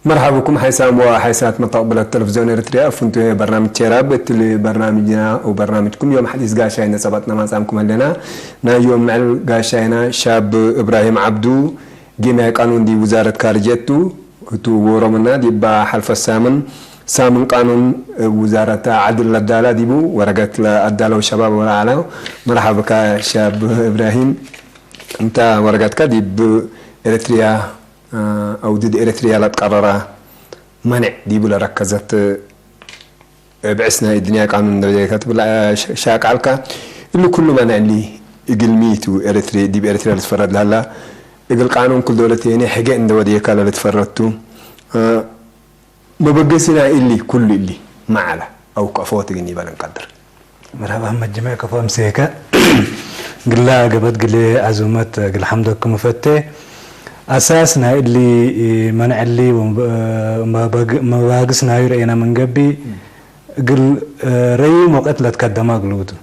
مرحبا بكم حيسام وحيسات مستقبل التلفزيون الإريتري. أفنتو برنامج تيراب، التلي برنامجنا وبرنامجكم يوم حديث قاشاينا سبتنا ما سامكم هلنا. نا يوم معل قاشاينا شاب إبراهيم عبدو، جمع قانون دي وزارة خارجية تو، تو ورمنا دي با حلف السامن، سامن قانون وزارة عدل لدالة ديبو، ورقت لأدالة وشباب ولا على. مرحبا بك شاب إبراهيم. أنت ورقتك دي بإريتريا، آه، أو ضد إريتريا لا تقرر منع دي بلا ركزت، آه، بعثنا الدنيا قانون دولة كتب لا، آه، ش-، شاك علكا. اللي كل منع اللي إقلميتو إريتري، دي بإريتريا اللي تفرد لها لا. إقل قانون كل دولة تاني حاجة إن دولة يكالا اللي تفردتو. آه، መበገሲና ኢሊ ኩሉ ኢሊ መዓላ ኣው ከፎት ግን ይበለን ቀድር። مرحبا مجمع كفو أمسيكا. قلا قبت قلي عزومت قل حمدك مفتي. أساس نايلي منعلي ومباقس ناير إينا من قبي. قل ريم وقت لا تقدم أقلوتو.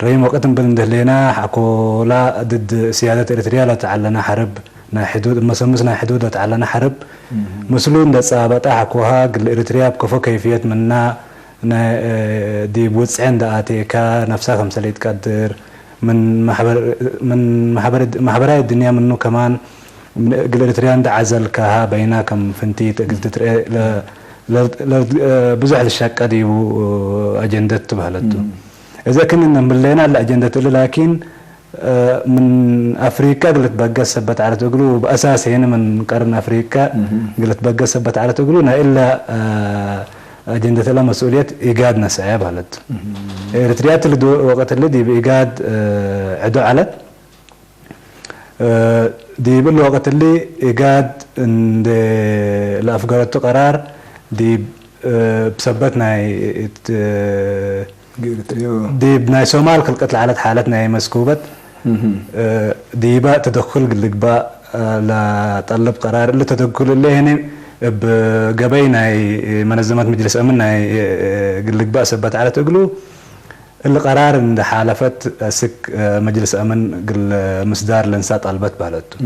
ريم وقت بل ندهلينا حكولا ضد سيادة إريتريا لا تعلنا حرب. نا حدود، مسمس نا حدود لا تعلنا حرب. مسلون دا صابتا حكوها قل إريتريا بكفو كيفية منا نا، آه، دي بوتسعين دا آتيكا نفسها خمسة ليت قدر. من محبر، من محبر، محبراء الدنيا منو كمان. من قل إريتريا دا عزل كها بينا كم فنتي تقل تترئ ل-، ل-، ل-، آه، بزح للشاكة دي و-، آه، أجندة تبهلتو. إذا كنا نملينا الأجندة اللي لكن، آه، من أفريقيا قلت بقى سبت على تقولوا بأساس هنا من قرن أفريقيا قلت بقى سبت على تقولوا نا إلا، آه، أجندة لا مسؤولية إيجاد نسعي بهلت. إريتريا اللي دو وقت اللي دي بإيجاد، آه، عدو علت. آه، دي بالوقت اللي إيجاد إن دي لأفقرته قرار دي، آه، بسبت ناي ات-، آه، دي بناي سومال خلقت لعلت حالت ناي مسكوبت. آه، دي با تدخل قلق با، آه، لا طلب قرار اللي تدخل اللي هني بقبي ناي منظمة مجلس أمن ناي، آه، قلق با سبت على تقلو. اللي قرار إن حالفت سك، آه، مجلس أمن قل، آه، مصدر لنسا طلبت بالتو.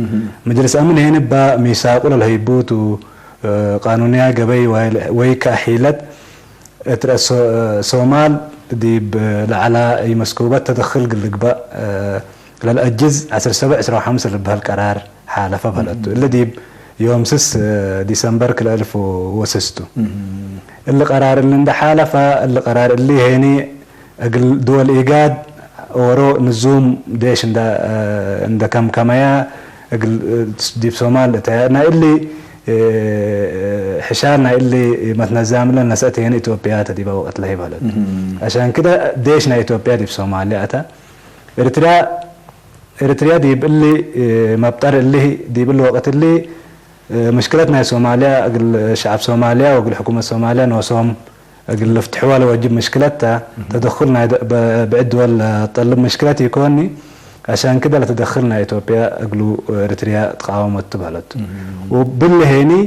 مجلس أمن هنا با ميثاق ولا الهيبوت و، آه، قانونية قبي وي-، ويكا حيلت. اترى سو-، آه، سومال دي ب-، لعلى أي مسكوبات تدخل قل قبا، آه، للأجز عشر سبع عشر وخمس اللي بهالقرار حالفة بالتو. اللي دي ب-، يوم سس، آه، ديسمبر كل ألف و-، وسستو. اللي قرار اللي عند حالفة، اللي قرار اللي هيني أقل دول إيجاد ورو نزوم ديش عند، آه، عند كم كمايا أقل، آه، ديب سومال تا-، نا اللي، آه، حشالنا اللي متنظم لنا سأتين إثيوبيا تديبا وقت لهي بلد. عشان كده ديشنا إثيوبيا ديب سوماليا أتا. إريتريا، إريتريا ديب اللي، آه، مبطر اللي ديب اللي وقت اللي، آه، مشكلتنا يا سوماليا، أقل شعب سوماليا وأقل حكومة سوماليا نوصهم أقل افتحوا لوجب مشكلتها. تدخلنا يد-، ب-، بعد ولا طلب مشكلة يكوني. عشان كده لتدخلنا إثيوبيا أقلو إريتريا تقاومت تبهلت. وباللي هيني،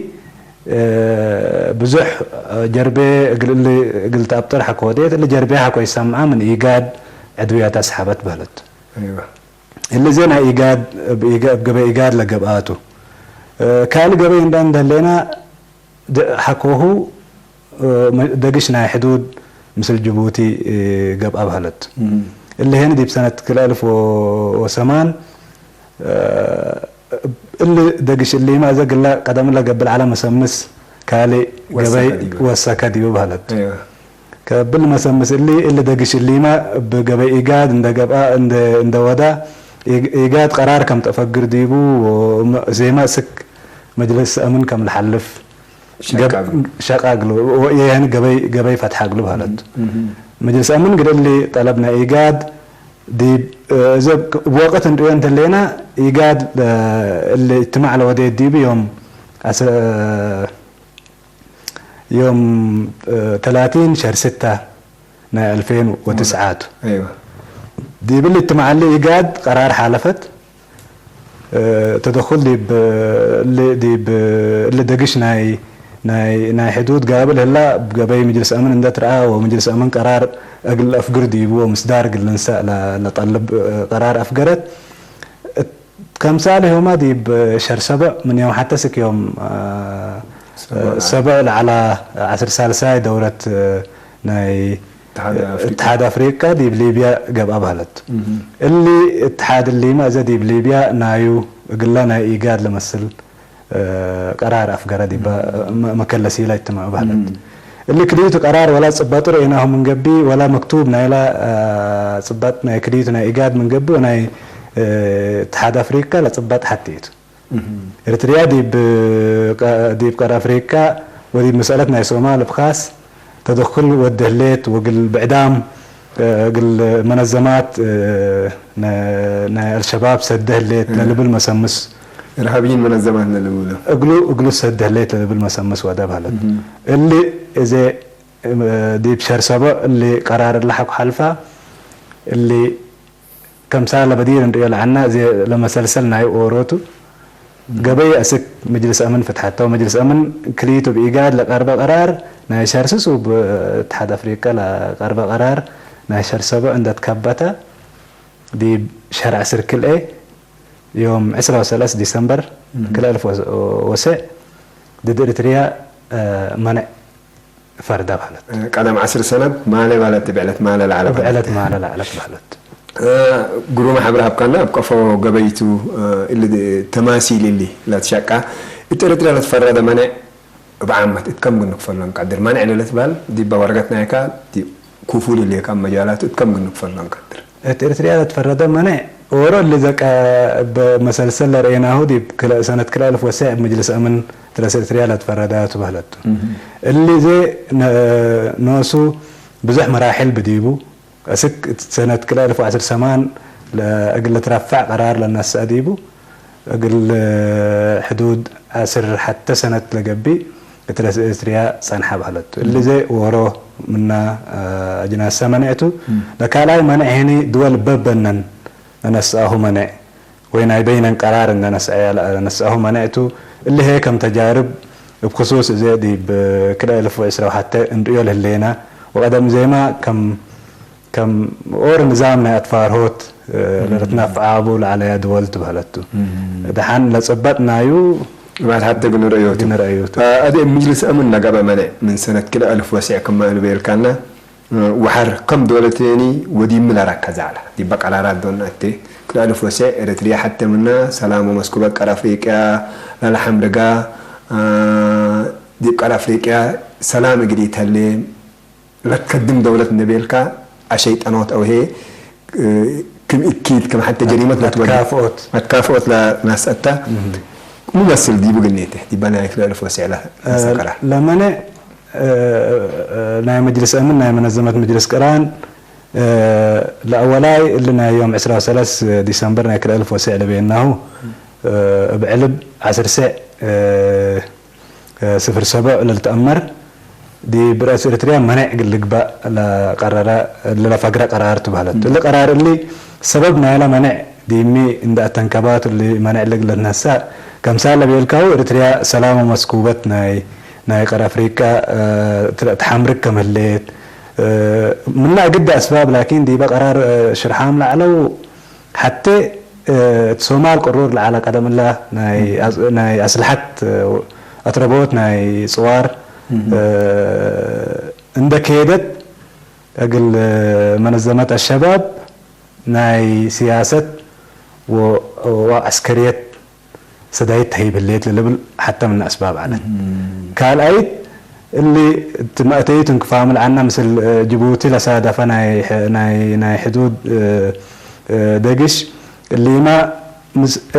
آه، بزح، آه، جربي أقل اللي قلت أبطر حكوديت، اللي جربي حكو يسمع من إيجاد عدوية أسحبت بهلت. اللي زينا إيجاد، بإيجاد، بقبي إيجاد لقبآتو. آه، كالي قبي إندان دلينا د-، حكوهو، آه، م-، دقش ناي حدود مثل جيبوتي، آه، قبآ بهلت. اللي هنا دي بسنة كل ألف و-، وثمان، آه، اللي دقش اللي ما إذا قلنا قدم الله قبل على مسمس كالي وسكا قبي ديبا. وسكا ديبا بهلت. كبل مسمس اللي، اللي دقش اللي ما بقبي إيجاد، إندا قبآ، إندا، إندا ودا، إيج-، إيجاد قرار كم تفكر ديبو، وم-، زي ما سك مجلس أمن كم الحلف. شقا قب-، قلو. شقا قلو. و-، يعني قبي، قبي فتح قلو بهلت. مجلس أمن قال اللي طلبنا إيجاد دي، آه، زي ك-، بوقت انتو انت اللينا إيجاد، آه، اللي اجتماع لودي دي بيوم أس-، آه، يوم، آه، ثلاثين شهر ستة نا ألفين وتسعة. دي باللي اجتماع اللي إيجاد قرار حالفت. آه، تدخل دي ب-، اللي، دي ب-، اللي دقش ناي، ناي، ناي حدود قابل هلا بقبي مجلس أمن اندت رأى ومجلس أمن قرار أقل أفقر دي بو مصدار قل نساء ل-، لطلب، آه، قرار أفقرت. كم سالي هما دي بشهر سبع من يوم حتى سك يوم، آه، ሰበዕ ለዓላ ዓሰርተ ሳልሳይ ደውረት ናይ እትሓድ ኣፍሪቃ ዲብ ሊብያ ገብኣ ባህለት። እሊ እትሓድ ሊማ እዘ ዲብ ሊብያ ናዩ እግላ ናይ ኢጋድ ለመስል ቀራር ኣፍገረ ዲባ መከለሲ ኢላ ይትማዑ ባህለት። እሊ ክልኢቱ ቀራር ወላ ጽባጡ ረኤናሁ ምን ገቢ ወላ መክቱብ ናይላ ጽባጥ ናይ ክልኢቱ ናይ ኢጋድ ምን ገቢ ናይ እትሓድ ኣፍሪቃ ለጽባጥ ሓቲ እቱ። ኤርትርያ ዲብ ቀር ኣፍሪቃ ወዲብ መስኣለት ናይ ሶማል ብኻስ ተደኩል ወደህሌት ወግል ብዕዳም እግል መነዘማት ናይ ኣልሸባብ ሰደህሌት ለልብል መሰምስ ኢርሃብይን መነዘማት ለልብሎ እግሉ እግሉ ሰደህሌት ለልብል መሰምስ ወደብ ሃለት። እሊ እዘ ዲብ ሸርሰቦ እሊ ቀራር እላሓኩ ሓልፋ እሊ ከምሳ ለበዲር እንድዮ ለዓና እዜ ለመሰልሰል ናይ ኦሮቱ ገበይ ኣስክ መጅልስ ኣምን ፍትሓታው መጅልስ ኣምን ክልይቱ ብኢጋድ ለቀርበ ቀራር ናይ ሸርስስ ብእትሓድ ኣፍሪቃ ለቀርበ ቀራር ናይ ሸርሰቦ እንደትከበተ ዲብ ሸርዕ ስርክልኤ ዮም ዕስራ ወሰለስ ዲሰምበር ክልተ ኣልፍ ወስዕ ድድ ኤርትርያ መነዕ ፈርዳ ማለት ቀደም ዓስር ሰነት ማለ ማለት ብዕለት ማለ ላዕለ ብዕለት ማለ ላዕለት ማለት ግሩም ሓብር ሃብካና ኣብ ቀፎ ገበይቱ እሊ ተማሲል እሊ ለትሸቃ እቲ ኤርትርያ ለትፈረደ መነዕ ብዓመት እትከም ግን ክፈሎን ቀድር መነዕ ለለትባል ዲባ ወረቀት ናይካ ኩፉል እሊ ካብ መጃላት እትከም ግን ክፈሎን ቀድር እቲ ኤርትርያ ለትፈረደ መነዕ ኦሮ እሊ ዘቀ በመሰልሰል ለርኤናሁ ዲብ ሰነት ክልተ ኣልፍ ወስዕ ኣብ መጅልስ ኣምን ትረስ ኤርትርያ ለትፈረደ ትባህለቱ እሊ ዘ ኖሱ ብዙሕ መራሕል ብዲቡ እስክ ሰነት ክልተ ኣልፍ ወዓሰርተ ሰማን እግል ለትረፋዕ ቀራር ለነስአ ዲቡ እግል ሕዱድ ዓስር ሓተ ሰነት ለገቢእ እትረስ ኤርትርያ ጸንሓ ባህለቱ እሊ ዘ ወሮ ምና ኣጅናሰ መነዕቱ ለካልኣይ መነዕ ሄኒ ድወል በበነን ለነስአሁ መነዕ ወይ ናይ በይነን ቀራር እንደ ነስአሁ መነዕቱ እሊ ሄ ከም ተጃርብ እብ ክሱስ እዘ ዲብ ክልተ ኣልፍ ወዕስራ ወሓተ እንርእዮ ለህሌና ወቀደም ዜማ ከም ከም ኦር ንዛም ናይ ኣትፋርሆት ለረትናፍዓቡ ለዓለያ ድወል ትበህለቱ ደሓን ለጸበጥ ናዩ ባድ ሓተ ግንረእዮቱ ግንረእዮቱ ኣደ ምጅልስ ኣምን ለገበ መነዕ ምን ሰነት ክልተ ኣልፍ ወስዕ ከማ እንበየልካና ወሓር ከም ዶለቴኒ ወዲሚ ለራከዛ ኣላ ዲበ ቀራራት ዶን ኣቴ ክልተ ኣልፍ ወስዕ ኤረትርያ ሓተ ምና ሰላም ወመስኩበት ቀር ኣፍሪቅያ ላልሓምርጋ ዲብ ቀር ኣፍሪቅያ ሰላም እግል ኢተሌ ለትከድም ደውለት እንደቤልካ ኣሸይጠኖት ኣውሄ ክም እኪድ ከም ሓተ ጀሪመት ለትወዲ መትካፍኦት መትካፍኦት ለናስአታ ሙመስል ዲቡ ግኔተ ዲባ ናይ ክልተ ኣልፍ ወስዕ ለሰቀራ ለመነ ናይ መጅልስ ኣምን ናይ መነዘመት መጅልስ ቅራን ለኣወላይ እሊ ናይ ዮም ዕስራ ወሰለስ ዲሰምበር ናይ ክልተ ኣልፍ ወስዕ ለበየናሁ እብ ዕልብ ዓስር ስዕ ስፍር ሰበዕ ለልትአመር ዲብ ርእስ ኤርትርያ መነዕ እግል ልግባእ ለቀረረ ለፈግረ ቀራር ትበህለት። እሊ ቀራር እሊ ሰበብ ናይላ መነዕ ዲሚ እንደ ኣተንከባቱ እሊ መነዕ ለግለ ትነሳእ ከምሳለ ቤልካሁ ኤርትርያ ሰላም ወመስኩበት ናይ ናይ ቀር ኣፍሪቃ ትሓምርግ ከም ህሌት ምና እግደ ኣስባብ ላኪን ዲበ ቀራር ሽርሓም ላዕለው ሓቴ እቲ ሶማል ቅሩር ለዓለ ቀደምላ ናይ ኣስልሓት ኣትረቦት ናይ ጽዋር እንደ ከየደት እግል መነዘመት ኣሸባብ ናይ ስያሰት ወዐስከርየት ሰዳይት ተሂብ ህሌት ለልብል ሓተ ምን ኣስባብ ዓለት ካልኣይት እሊ እቲ መእተይት እንክፋምል ዓና ምስል ጅቡቲ ለሳደፈ ናይ ሕዱድ ደግሽ እሊማ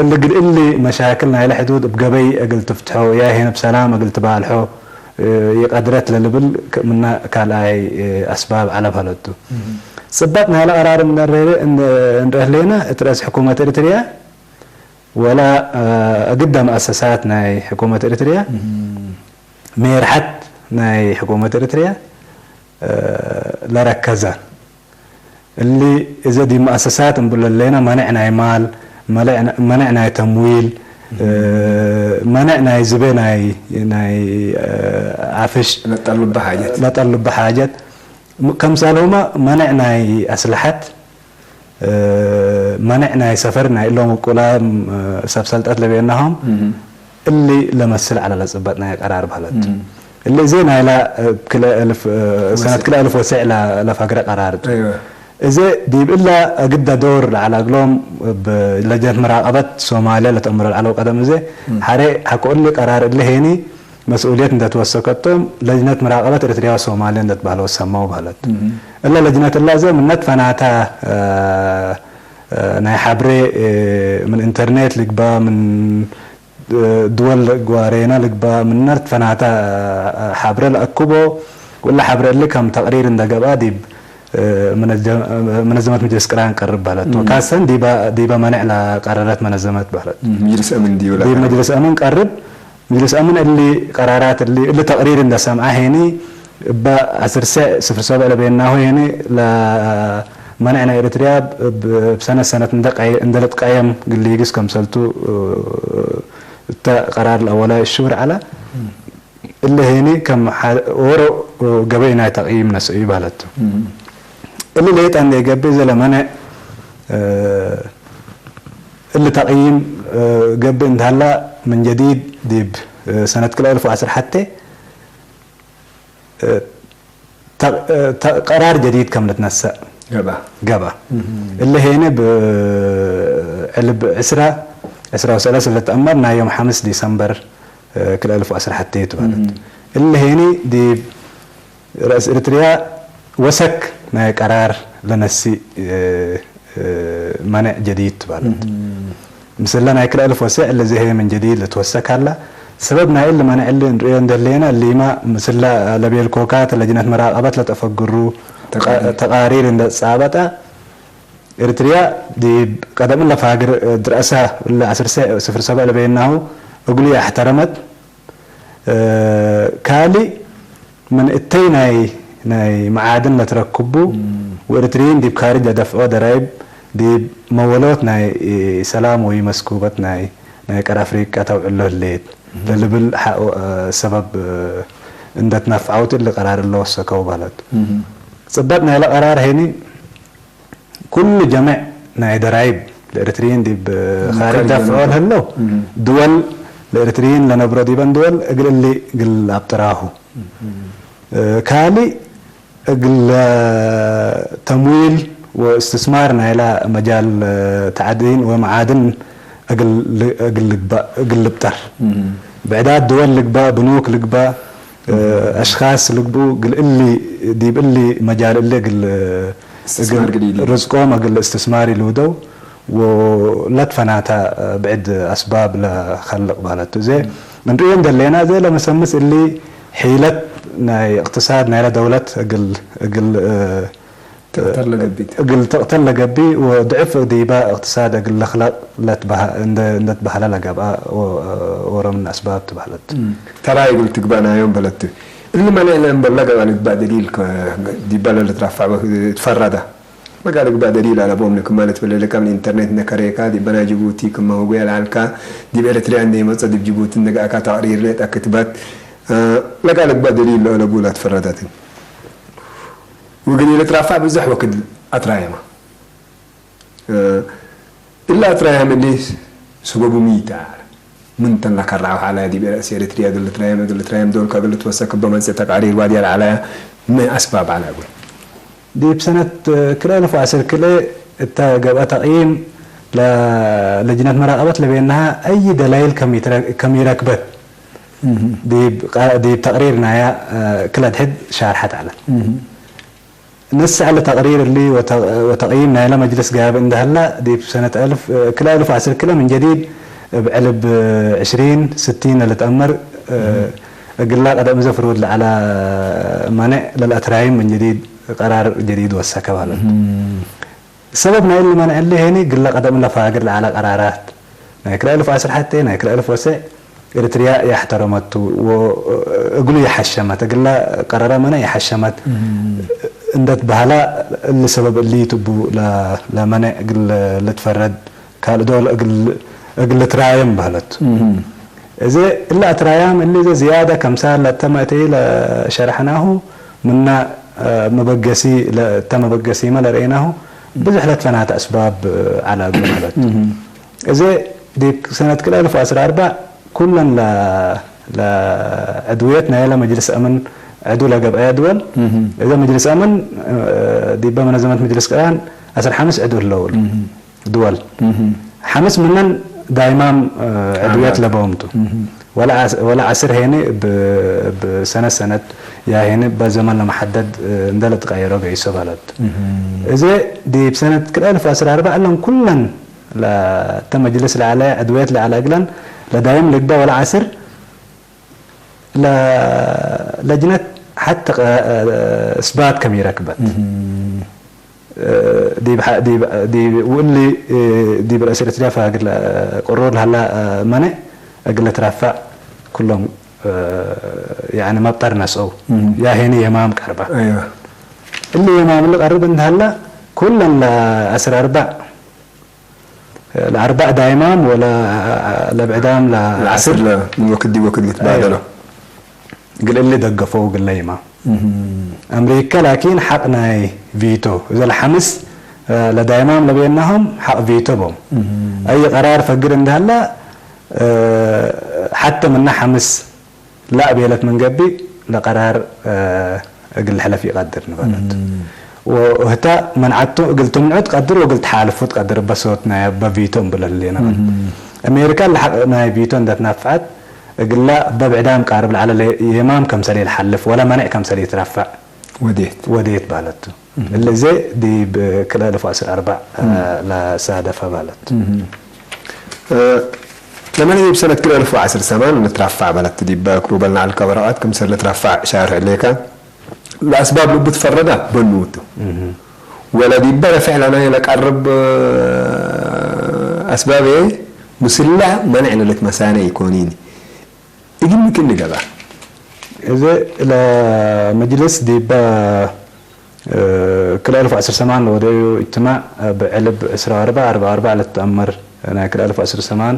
እሊ ግድ እሊ መሻክል ናይለ ሕዱድ እብ ገበይ እግል ትፍትሖ ያሄን እብ ሰላም እግል ትባልሖ ይቀድረት ለልብል ምና ካልኣይ ኣስባብ ዓለብ ሀለቱ። ጽባጥ ናይለ ቀራር እንረህሌና እት ረእስ ሕኩመት ኤርትርያ ወላ እግደ መኣሰሳት ናይ ሕኩመት ኤርትርያ ሜርሓት ናይ ሕኩመት ኤርትርያ ለረከዘ እሊ እዘ ዲ መኣሰሳት እንብሎ ለና መነዕ ናይ ማል መነዕ ናይ ተምዊል መነዕ ናይ ዝቤ ናይ ናይ ዓፍሽ ለጠልብ ሓጀት ለጠልብ ሓጀት ከምሳለሁማ መነዕ ናይ ኣስልሓት መነዕ ናይ ሰፈር ናይ እሎም ውቁላ ሰብ ሰልጠት ለቤናሆም እሊ ለመስል ዐለ ለጽበጥ ናይ ቀራር በህለት። እሊ እዜ ናይላ ክለ እልፍ ሰነት ክለ እልፍ ወሰዕ ለፋግረ ቀራር እዘ ዲብ እላ እግዳ ዶር ለዐለ እግሎም ለጀነት መራቀበት ሶማልያ ለተእምሮ ለዐለው ቀደም እዘ ሐሬ ሐቆ እሊ ቀራር እሊ ሄኒ መስኡልየት እንደተወሰከቶም ለጅነት መራቀበት ኤርትርያ ወሶማልያ እንደትባህለ ወሰማው በህለት። እላ ለጅነት እላ እዘ ምነት ፈናታ ናይ ሐብሬ ምን ኢንተርኔት ልግባ ምን ድወል ጓሬና ልግባ ምነት ፈናታ ሐብረ ለአክቦ ወላ ሐብረ እሊ ከም ተቅሪር እንደገብአ ዲብ መነዘመት መጅልስ ቅራን ቀርብ በህለት። ካሰን ዲበ መነዕ ለቀረረት መነዘመት በህለት። መጅልስ አምን ዲብ መጅልስ አምን ቀርብ። መጅልስ አምን እሊ ቀራራት እሊ እሊ ተቅሪር እንደሰምዐ ሄኒ እባ ዐስር ሰዕ ስፍር ሰብዕ ለቤናሁ ሄኒ ለመነዕ ናይ ኤርትርያ ብሰነት ሰነት እንደልትቀየም ግልይግስ ከምሰልቱ እተ ቀራር ለአወላይ እሹር ዐላ። እሊ ሄኒ ከም ኦሮ ገበይ ናይ ተቅይም ነስኡ ይባለቱ። እሊ ሌጠ እንደ ገብእ ዘለመነ እሊ ተቅይም ገብእ እንተሃላ ምን ጀዲድ ዲብ ሰነት ክልኤ እልፍ ወዐስር ሐቴ ቀራር ጀዲድ ከም ልትነሰእ ገባ። እሊ ሄኒ ብዕልብ ዕስራ ዕስራ ወሰለስ ለትአመር ናይ ዮም ሐምስ ዲሰምበር ክልኤ እልፍ ወዐስር ሐቴ ትባለት። እሊ ሄኒ ዲብ ረእስ ኤርትርያ ወሰክ ናይ ቀራር ለነሲእ መነዕ ጀዲድ ትባለት። ምስለ ናይ ክልኤ እልፍ ወሰዕ እሊ ዘሄ ምን ጀዲድ ለትወሰክ አላ። ሰበብ ናይ እሊ መነዕ እሊ እንርእዮ እንደሌና እሊማ ምስለ ለቤልኮካ ተለጅነት መራቀበት ለጠፈግሩ ተቃሪር እንደጻበጠ ኤርትርያ ዲብ ቀደም ለፋግር ድረእሳ እለ ዐስር ሰዕ ስፍር ሰብዕ ለበየናሁ እግሉ ያሕተረመት። ካልእ ምን እተይ ናይ ናይ መዓድን ለትረክቡ ወኤርትርይን ዲብ ካርጅ ለደፍዖ ደራይብ ዲብ መወሎት ናይ ሰላም ወይ መስኩበት ናይ ናይ ቀር አፍሪቃ ተውዕሎ ህሌት ለልብል ሰበብ እንደትነፍዐውት እሊ ቀራር እለ ወሰከው በህለት። ጽበጥ ናይለ ቀራር ሄኒ ኩሉ ጀምዕ ናይ ደራይብ ለኤርትርይን ዲብ ካርጅ ደፍዖ ለህለው ድወል ለኤርትርይን ለነብሮ ዲበን ድወል እግል እሊ እግል አብጥራሁ ካልእ እግል ተምዊል ወእስትስማር ናይላ መጃል ተዕዲን ወመዓድን እግል ልግባእ እግል ልብጠር ብዕዳት ድወል ልግባእ ብኑክ ልግባእ አሽኻስ ልግብኡ እግል እሊ ዲብ እሊ መጃል እሊ እግል ርዝቆም እግል እስትስማር ኢልውደው ወለትፈናታ ብዕድ አስባብ ለኸልቅ በህለት። እዜ እንርእዮ እንደሌና እዜ ለመሰምስ እሊ ሒለት ናይ እቅትሳድ ናይለ ደውለት እግል እግል ትቅተል ለገብእ እግል ትቅተል ለገብእ ወድዕፍ ዲባ እቅትሳድ እግል ለክለቅ ለትበሃ- እንደ- እንደትበሃለ ለገብአ ወ- ወረ ምን አስባብ ትበህለት። ተራይ እግል ትግባእ ናዮም በለት። እሊ መነ ለእንበለ ገብአ ልግባእ ደሊል ከ- ዲበለ ልትረፋዕ ትፈረደ። መጋ ልግባእ ደሊል አለቦም ንክመ ልትበለ ለቀም ኢንተርኔት ነከሬካ ዲበ ናይ ጅቡቲ ክመ ህጉየ ለአልካ ዲብ ኤርትርያ እንደ ይመጸ ዲብ ጅቡቲ እንደገአካ ተቅሪር ሌጠ ክትበት ለጋ ልግባእ ደሊል ለአለቡ ለትፈረደትን። ወግል ኢልትራፋዕ ብዙሕ ወክድ አትራየማ። እላ አትራያም እሊ ሰበቡ ሚ ይተዓር? ምን ተን ለከራዑ ሐላያ ዲብ ረእሲ ኤሪትርያ እግል ልትራየም እግል ልትራየም ዶል ከእግል ልትወሰክ እበ መንጽእ ተቃሪር ዋድያ ለዐላያ ሚ አስባብ ዐላ እግል? ዲብ ሰነት ክልኤ እልፍ ወዐስር ክልኤ እተ ገብአ ተቅይም ለለጅነት መራቀበት ለቤናሃ አይ ደላይል ከም ይትረ- ከም ይረክበት ዲብ ቃ- ዲብ ተቅሪር ናያ ክል አድሕድ ሻርሐት ዐለት። ነስዕ ለተቅሪር እሊ ወተ- ወተቅይም ናይለ መጅልስ ጋብእ እንደ ሀላ ዲብ ሰነት ክልኤ እልፍ ወዐስር ክልኤ ምን ጀዲድ እብ ዕልብ ዕሽሪን ስቲን ለልትአመር እግላ ቀደም እዘ ፍሩድ ለዐለ መኔዕ ለልአትራይም ምን ጀዲድ ቀራር ጀዲድ ወሰከ ባለት። ሰበብ ናይ እሊ መኔዕ እሊ ሄኒ ግለ ቀደም ለፋግር ለዐለ ቀራራት ናይ ክልኤ እልፍ ወዐስር ሐቴ ናይ ክልኤ እልፍ ወሰዕ ኤርትርያ የሕተረመቱ ወእግሉ የሐሸመት፣ እግለ ቀረረ መነ የሐሸመት እንደት በህላ፣ እሊ ሰበብ እሊ ትቡ ለመነ እግል ልትፈረድ፣ ካልእ ዶል እግል ትራየም በህለት። እዘ እሊ አትራያም እሊ እዘ ዝያደ ከምሳል ለተመ እተይ ለሸረሐናሁ ምነ መበገሲ ለእተ መበገሲመ ለረኤናሁ ብዙሕ ለትፈናተ አስባብ ዐለ እግሉ ማለት። እዘ ዲብ ሰነት ክልኤ እልፍ ወዐስር አርበዕ ኩለን ለዕድውየት ናይ ለመጅልስ ኣምን ዕዱ ለገብአያ ድወል እዛ መጅልስ ኣምን ዲበ መነዘመት መጅልስ ቅራን ኣስር ሓምስ ዕዱ ኣለውሉ ድወል ሓምስ ምነን ዳይማም ዕድውየት ለበውምቱ ወላ ዓስር ሄኒ ብሰነት ሰነት ያ ሄኒ በዘመን ለመሐደድ እንደለ ተቀየሮ ገይሶ ባለት እዚ ዲብ ሰነት ክልተ ኣልፍ ዓሰርተ ኣርባዕ እለን ኩለን ለተ መጅልስ ለዓለ ዕድውየት ለዓለ እግለን ለዳይም ልግዳ ወላ ዓስር ለጅነት ሓተ እስባት ከም ይረክበት ውእሊ ዲብ ርእሲ ኤርትርያ ፈግል ቅሩር ለሃላ መነ እግለ ትራፋዕ ኩሎም ያኒ መብጠር ነስኦ ያሄኒ የማም ቀርባ እሊ የማም እሊ ቀርብ እንተሃላ ኩለን ለአስር አርባዕ ለአርባዕ ዳይማም ወለ ለብዕዳም ለአስር ወክዲ ወክድ ልትባደሎ ግልእሊ ደገፈው ግለ ይማ ኣምሪካ ላኪን ሓቅ ናይ ቪቶ እዘ ለሓምስ ለዳይማም ለቤናሆም ሓቅ ቪቶ ቦም ኣይ ቀራር ፈግር እንዳሃላ ሓተ ምና ሓምስ ላእ ቤለት መንገቢ ለቀራር እግል ሕለፍ ይቀድር ንበለት ወህታ መንዓቱ እግል ትምንዑ ትቀድር ወእግል ትሓልፉ ትቀድር በሶት ናይ በቪቶ እምብለል የነበል ኣሜሪካ ለሓቅ ናይ ቪቶ እንደትናፍዓት እግላ በብዕዳም ቃርብ ለዓለ የማም ከምሰል ይልሓልፍ ወላ መነዕ ከምሰል ይትራፋዕ ወዴት ወዴት ባለቱ እለዜ ዲብ ክልተ ኣልፍ ዓሰርተ ኣርባዕ ለሳደፈ ባለት ለመን ዲብ ሰነት ክልተ ኣልፍ ዓሰርተ ሰማን ንትራፋዕ ባለት ዲብ ክሩበልና ዓልካ ወረቃት ከምሰል ለትራፋዕ ሻርሕ ሌካ ለአስባብ ልቡ ትፈረዳ በንውቱ ወላ ዲበ ረፍዕ ለናይ ለቀርብ አስባብ ምስላ መነዕ ለልትመሳነ ይኮኒኒ እግል ምክን ንገባ እዚ ለመጅልስ ዲበ ክልተ ኣልፍ ዓሰርተ ሰማን ለወደዩ እጅትማዕ ብዕልብ ዕስራ ወኣርባዕ ኣርባ ወኣርባዕ ለትትአመር ናይ ክልተ ኣልፍ ዓሰርተ ሰማን